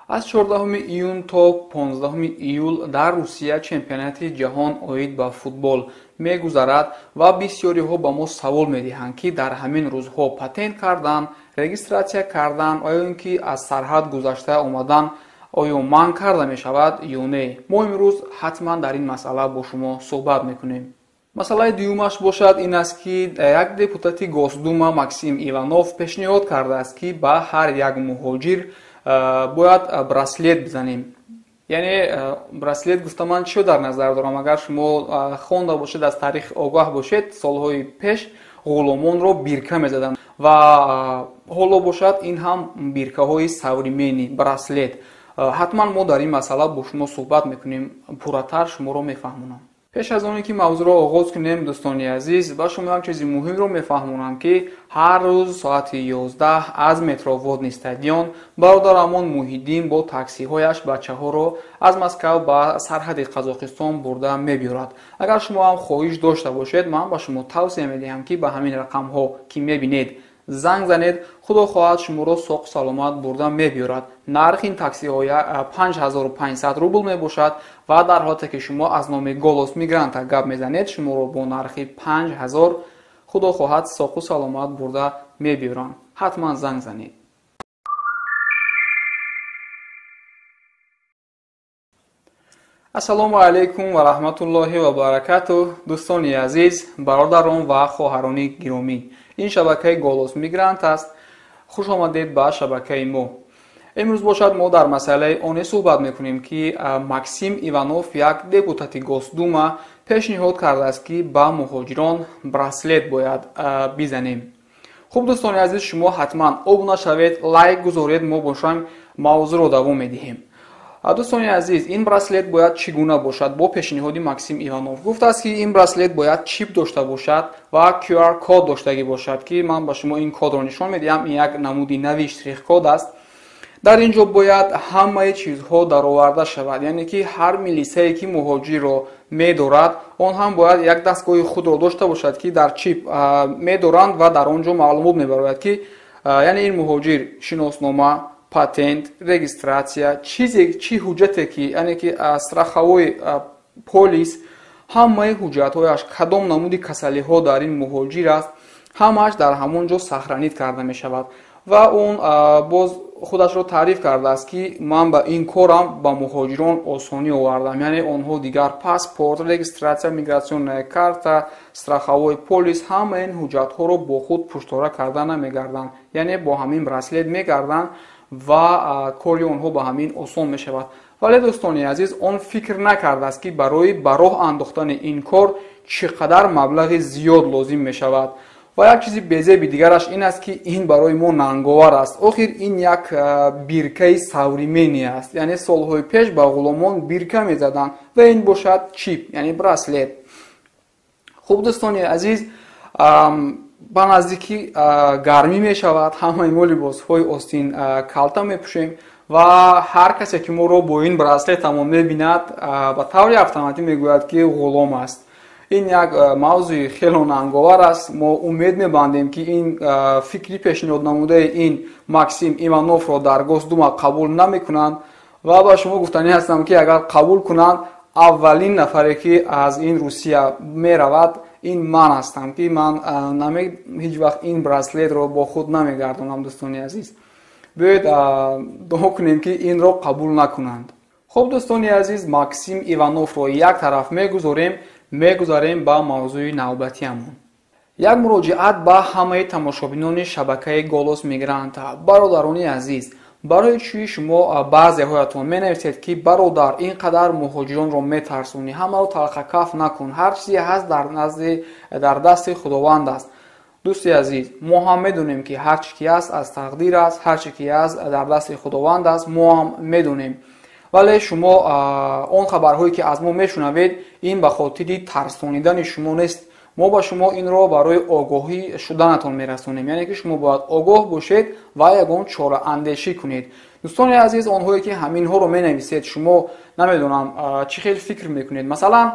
Аз 14 июн то 15 июл дар Русия чемпионати ҷаҳон оид ба футбол мегузарад ва бисёриҳо ба мо савол медиҳанд, ки дар ҳамин рӯзҳо патент кардан, регистратсия кардан ё ин ки аз сарҳад гузашта омадан оё манъ карда мешавад ё не. Мо имрӯз ҳатман дар ин масъала бо шумо суҳбат мекунем. Масъалаи дуюмаш бошад ин аст, ки як депутати Госдума Максим Иванов пешниҳод кардааст, ки ба ҳар як муҳоҷир бояд браслет бизанем. Яъне браслет гуфта ман чиро дар назар дорам? Агар шумо хонда бошед, аз таърих огоҳ бошед, солҳои пеш ғуломонро бирка мезаданд ва ҳоло бошад ин ҳам биркаҳои современный браслет. Ҳатман мо дар ин масъала бо шумо суҳбат мекунем, пурратар шуморо мефаҳмонам. Пеш аз оне ки мавзӯъро оғоз кунем, дӯстони азиз, ба шумо як чизи муҳимро мефаҳмонам, ки ҳар рӯз соати 11 аз метро Водный стадион бародарамон Муҳиддин бо таксиҳояш бачаҳоро аз Москав ба сарҳади Қазоқистон бурда мебиёрад. Агар шумо ҳам хоҳиш дошта бошед, ман ба шумо тавсия медиҳам, ки ба ҳамин рақамҳо, ки мебинед, занг занед. Худо хоҳад шуморо соқу саломат бурда мебиёрад. Нархи ин таксиҳо 5500 рубл мебошад ва дар ҳолате ки шумо аз номи Голос Мигранта гап мезанед, шуморо бо нархи 5000 худо хоҳад соқу саломат бурда мебиёранд. Ҳатман занг занед. Ассалому алайкум ва раҳматуллоҳи ва баракатуҳ. Дӯстони азиз, бародарон ва хоҳарони гиромӣ, ин шабакаи Голос Мигрант аст. Хуш омадед ба шабакаи мо. Имрӯз бошад мо дар масъалаи оне суҳбат мекунем, ки Максим Иванов, як депутати Госдума, пешниҳод кардааст, ки ба муҳоҷирон браслет бояд бизанем. Хуб, дӯстони азиз, шумо ҳатман обуна шавед, лайк гузоред, мо бошам мавзӯъро давом медиҳем. Дӯстони азиз, ин браслет бояд чӣ гуна бошад? Бо пешниҳоди Максим Иванов гуфтааст, ки ин браслет бояд чип дошта бошад ва QR код доштагӣ бошад, ки ман ба шумо ин кодро нишон медиҳам. Ин як намуди нави штрих-код аст. Дар ин ҷо бояд ҳамаи чизҳо дароварда шавад, яъне ки ҳар милисае, ки муҳоҷирро медорад, он ҳам бояд як дастгоҳи худро дошта бошад, ки дар чип медоранд ва дар он ҷо маълумот мебарояд, ки яъне ин муҳоҷир шиноснома, патент, регистратсия, чизе, чӣ ҳуҷҷате ки, яъне ки страховой полис, ҳамаи ҳуҷҷатҳояш, кадом намуди касалиҳо дар ин муҳоҷир аст, ҳамааш дар ҳамон ҷо сохранить карда мешавад. Ва он боз худашро таъриф кардааст, ки ман ба ин корам ба муҳоҷирон осонӣ овардам, яъне онҳо дигар паспорт, регистратсия, миграционная карта, страховой полис, ҳамаи ин ҳуҷҷатҳоро бо худ пуштора карда намегарданд, яъне бо ҳамин браслет мегарданд ва кори онҳо ба ҳамин осон мешавад. Вале дӯстони азиз, он фикр накардааст, ки барои ба роҳ андохтани ин кор чӣ қадар маблағи зиёд лозим мешавад. Ва як чизи безеби дигараш ин аст, ки ин барои мо нанговар аст. Охир ин як биркаи современный аст, яъне солҳои пеш ба ғуломон бирка мезаданд ва ин бошад чип, яъне браслет. Хуб, дӯстони азиз, ба наздикӣ гармӣ мешавад, ҳамаи мо либосҳои остин калта мепӯшем ва ҳар касе, ки моро бо ин браслетамон мебинад, ба таври автоматӣ мегӯяд, ки ғулом аст. Ин як мавзӯи хело нанговар аст. Мо умед мебандем, ки ин фикри пешниҳоднамудаи ин Максим Ивановро дар Госдума қабул намекунанд ва ба шумо гуфтанӣ ҳастам, ки агар қабул кунанд, аввалин нафаре, ки аз ин Русия меравад, ин ман ҳастам, ки ман ҳеҷ вақт ин браслетро бо худ намегардонам. Дӯстони азиз, биёед дуо кунем, ки инро қабул накунанд. Хуб, дӯстони азиз, Максим Ивановро як тараф мегузорем, мегузарем ба мавзӯи навбатиамон. Як муроҷиат ба ҳамаи тамошобинони шабакаи Голос Мигранта. Бародарони азиз, барои чӣ шумо баъзеҳоятон менависед, ки бародар, ин қадар муҳоҷиронро метарсонӣ, ҳамаро талхакаф накун, ҳар чизе ҳаст дар назди дар дасти Худованд аст. Дӯсти азиз, мо ҳам медонем, ки ҳар чӣ ки аст аз тақдир аст, ҳар чӣ ки аст дар дасти Худованд аст, мо ҳам медонем. Вале шумо он хабарҳое, ки аз мо мешунавед, ин ба хотири тарсонидани шумо нест. Мо ба шумо инро барои огоҳӣ шуданатон мерасонем, яъне ки шумо бояд огоҳ бошед ва ягон чораандешӣ кунед. Дӯстони азиз, онҳое, ки ҳаминҳоро менависед, шумо намедонам чӣ хел фикр мекунед. Масалан,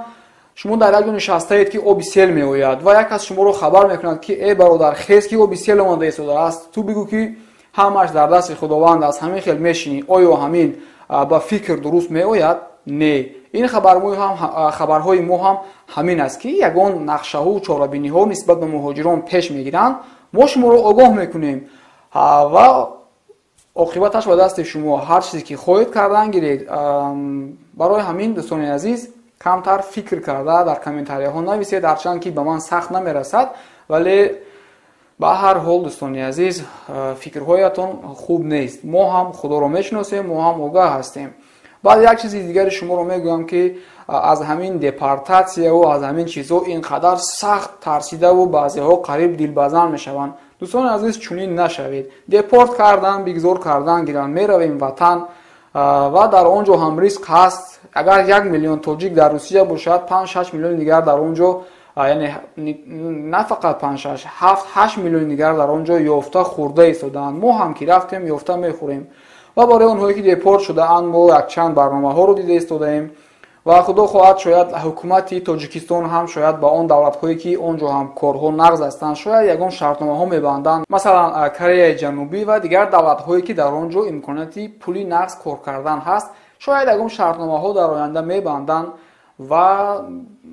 шумо дар як ҷо нишастаед, ки оби сел меояд ва як кас шуморо хабар мекунад, ки э бародар, хез, ки оби сел омада истодааст. Ту бигӯ, ки Ҳамаш дар дасти Худованд аст, ҳамин хел мешинӣ. Оё ҳамин ба фикр дуруст меояд? Не. Ин хабарҳои мо ҳам ҳамин аст, ки ягон нақшаҳу чорабиниҳо нисбат ба муҳоҷирон пеш мегиранд, мо шуморо огоҳ мекунем ва оқибаташ ба дасти шумо. Ҳар чизе ки хоҳед кардан гиред. Барои ҳамин, дӯстони азиз, камтар фикр карда дар комментарияҳо нависед, ҳарчанд ки ба ман сахт намерасад, вале ба ҳар ҳол, дӯстони азиз, фикрҳоятон хуб нест. Мо ҳам Худоро мешиносем, мо ҳам огаҳ ҳастем. Баъд як чизи дигари шуморо мегӯям, ки аз ҳамин депортатсияву аз ҳамин чизҳо ин қадар сахт тарсидаву баъзеҳо қариб дилбазан мешаванд. Дӯстони азиз, чунин нашавед. Депорт кардан, бигзор кардан гиранд, меравем ватан ва дар он ҷо ҳам риск ҳаст. Агар 1 миллион тоҷик дар Русия бошад, 5-6 миллиони дигар дар он ҷо, яъне на фақат 5-6, 7-8 миллиони дигар дар он ҷо ёфта хӯрда истодаанд. Мо ҳам ки рафтем, ёфта мехӯрем. Ва барои онҳое ки депорт шудаанд, мо якчанд барномаҳоро дида истодаем ва Худо хоҳад, шояд ҳукумати Тоҷикистон ҳам шояд ба он давлатҳое ки он ҷо ҳам корҳо нағз ҳастанд, шояд ягон шартномаҳо мебанданд, масалан, Кореяи Ҷанубӣ ва дигар давлатҳое ки дар он ҷо имконияти пули нағз кор кардан ҳаст, шояд ягон шартномаҳо дар оянда мебанданд ва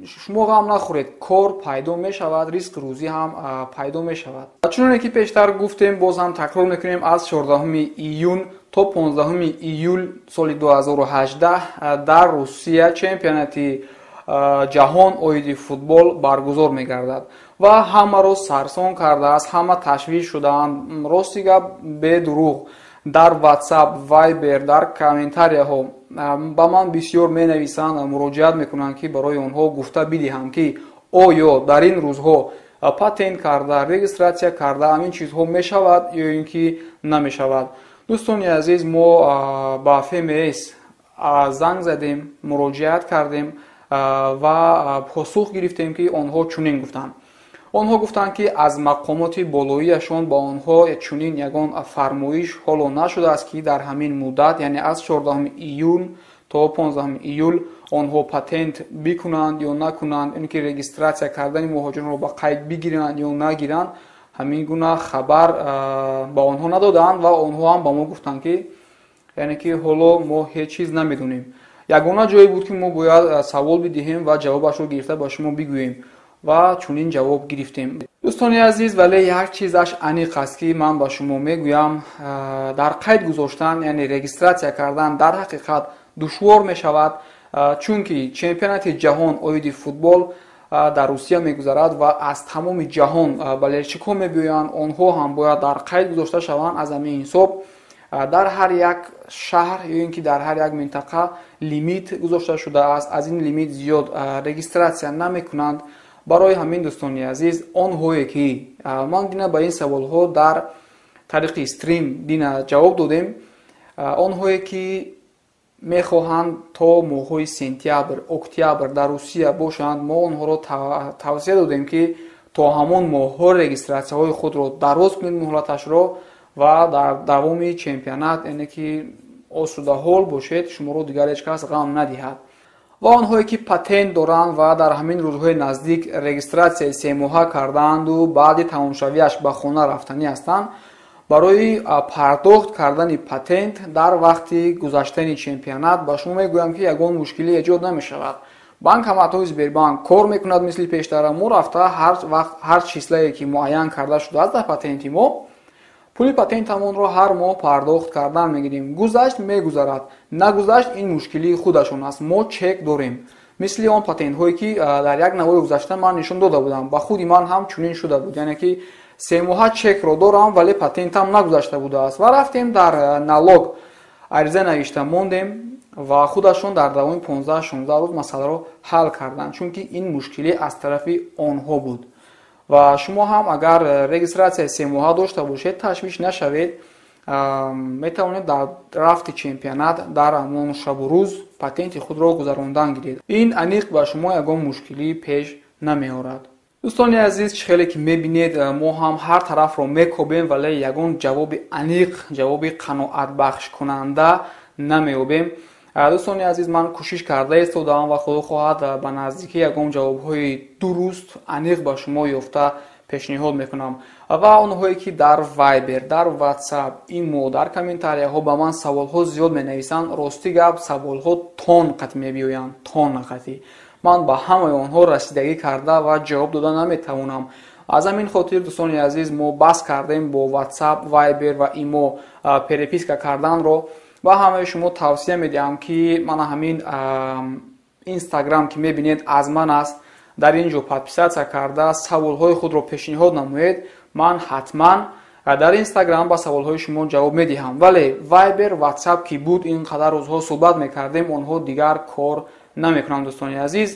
шумо ғам нахӯред, кор пайдо мешавад, ризқу рӯзӣ ҳам пайдо мешавад. Чуноне ки пештар гуфтем, боз ҳам такрор мекунем, аз 14 июн то 15 июл соли 2018 дар Русия чемпионати ҷаҳон оиди футбол баргузор мегардад ва ҳамаро сарсон кардааст, ҳама ташвиш шудаанд. Рости гап, бедурӯғ, дар WhatsApp, Viber, дар комментарияҳо ба ман бисёр менависанд, муроҷиат мекунанд, ки барои онҳо гуфта бидиҳам, ки оё дар ин рӯзҳо патент карда, регистрация карда, ҳамин чизҳо мешавад ё ин ки намешавад. Дӯстони азиз, мо ба ФМС занг задем, муроҷиат кардем ва посух гирифтем, ки онҳо чунин гуфтанд. Онҳо гуфтанд, ки аз мақомоти болоияшон ба онҳо чунин ягон фармоиш ҳоло нашудааст, ки дар ҳамин муддат, яъне аз 14 июн то 15 июл, онҳо патент бикунанд ё накунанд, ин ки регистрация кардани муҳоҷиронро ба қайд бигиранд ё нагиранд. Ҳамин гуна хабар ба онҳо надодаанд ва онҳо ҳам ба мо гуфтанд, ки яъне ки ҳоло мо ҳеҷ чиз намедонем. Ягона ҷое буд, ки мо бояд савол бидиҳем ва ҷавобашро гирифта ба шумо бигӯем ва чунин ҷавоб гирифтем, дӯстони азиз. Вале як чизаш аниқ аст, ки ман ба шумо мегӯям: дар қайд гузоштан, яъне регистрация кардан, дар ҳақиқат душвор мешавад, чунки чемпионати ҷаҳон оиди футбол дар Русия мегузарад ва аз тамоми ҷаҳон болельщикҳо мебиёянд, онҳо ҳам бояд дар қайд гузошта шаванд. Аз ҳамин ҳисоб дар ҳар як шаҳр ё ин ки дар ҳар як минтақа лимит гузошта шудааст, аз ин лимит зиёд регистрация намекунанд. Барои ҳамин, дӯстони азиз, онҳое ки ман дина ба ин саволҳо дар тариқи стрим дина ҷавоб додем, онҳое ки мехоҳанд то моҳҳои сентябр, октябр дар Русия бошанд, мо онҳоро тавсия додем, ки то ҳамон моҳҳо регистрация ҳои худро дароз кунед муҳлаташро ва дар давоми чемпионат, яъне ки осудаҳол бошед, шуморо дигар ҳеҷ кас ғам надиҳад. Ва онҳое ки патент доранд ва дар ҳамин рӯзҳои наздик регистрация и семоҳа кардаанду баъди тамомшавиаш ба хона рафтанӣ ҳастанд, барои пардохт кардани патент дар вақти гузаштани чемпионат ба шумо мегӯям, ки ягон мушкилӣ эҷод намешавад. Банкоматҳои Сбербанк кор мекунад мисли пештара. Мо рафта ҳар вақт, ҳар число е ки муайян карда шудааст дар патенти мо, пули патентамонро ҳар моҳ пардохт кардан мегирем. Гузашт, мегузарад, нагузашт, ин мушкилии худашон аст. Мо чек дорем, мисли он патентҳое ки дар як навори гузашта ман нишон дода будам. Ба худи ман ҳам чунин шуда буд, яъне ки семоҳа чекро дорам, вале патентам нагузашта будааст ва рафтем дар налог ариза навишта мондем ва худашон дар давоми 15-16 рӯз масъаларо ҳал карданд, чунки ин мушкилӣ аз тарафи онҳо буд. Ва шумо ҳам агар регистрация и семоҳа дошта бошед, ташвиш нашавед, метавонед дар рафти чемпионат, дар ҳамон шабу рӯз патенти худро гузарондан гиред. Ин аниқ ба шумо ягон мушкилӣ пеш намеорад. Дӯстони азиз, чӣ хеле ки мебинед, мо ҳам ҳар тарафро мекобем, вале ягон ҷавоби аниқ, ҷавоби қаноатбахшкунанда намеёбем. Дӯстони азиз, ман кӯшиш карда истодаам ва, Худо хоҳад, ба наздикӣ ягон ҷавобҳои дуруст, аниқ ба шумо ёфта Пешниҳод мекунам. Ва онҳое ки дар Вайбер, дар Ватсап, Имо, дар комментарияҳо ба ман саволҳо зиёд менависанд, рости гап, саволҳо тон қат мебиёянд, тон қати. Ман ба ҳамаи онҳо расидагӣ карда ва ҷавоб дода наметавонам. Аз ҳамин хотир, дӯстони азиз, мо бас кардем бо Ватсап, Вайбер ва Имо переписка карданро ва ҳамаи шумо тавсия медиҳам, ки мана ҳамин Инстаграм, ки мебинед, аз ман аст, дар ин ҷо подписаться карда, саволҳои худро пешниҳод намоед. Ман ҳатман дар Инстаграм ба саволҳои шумо ҷавоб медиҳам. Вале Вайбер, Ватсап, ки буд, ин қадар рӯзҳо суҳбат мекардем, онҳо дигар кор намекунанд. Дӯстони азиз,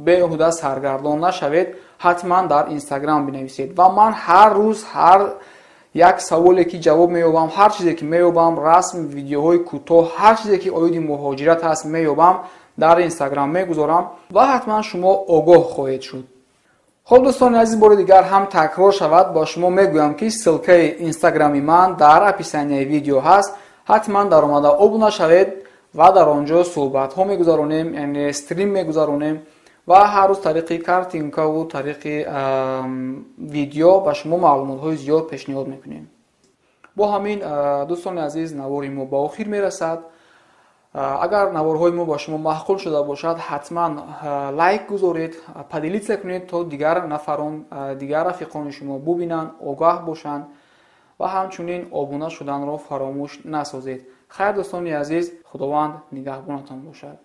беҳуда саргардон нашавед, ҳатман дар Инстаграм бинависед ва ман ҳар рӯз ҳар як саволе ки ҷавоб меёбам, ҳар чизе ки меёбам, расм, видеоҳои кӯтоҳ, ҳар чизе ки оиди муҳоҷират ҳаст меёбам, дар Инстаграм мегузорам ва ҳатман шумо огоҳ хоҳед шуд. Хуб, дӯстони азиз, бори дигар ҳам такрор шавад, ба шумо мегӯям, ки ссылкаи Инстаграми ман дар описанияи видео ҳаст. Ҳатман даромада обуна шавед ва дар он ҷо суҳбатҳо мегузаронем, яъне стрим мегузаронем ва ҳар рӯз тариқи картинкаву тариқи видео ба шумо маълумотҳои зиёд пешниҳод мекунем. Бо ҳамин, дӯстони азиз, навори мо ба охир мерасад. Агар наворҳои мо ба шумо маъқул шуда бошад, ҳатман лайк гузоред, поделиться кунед, то дигар нафарон, дигар рафиқони шумо бубинанд, огаҳ бошанд ва ҳамчунин обуна шуданро фаромӯш насозед. Хайр, дӯстони азиз, Худованд нигаҳбонатон бошад.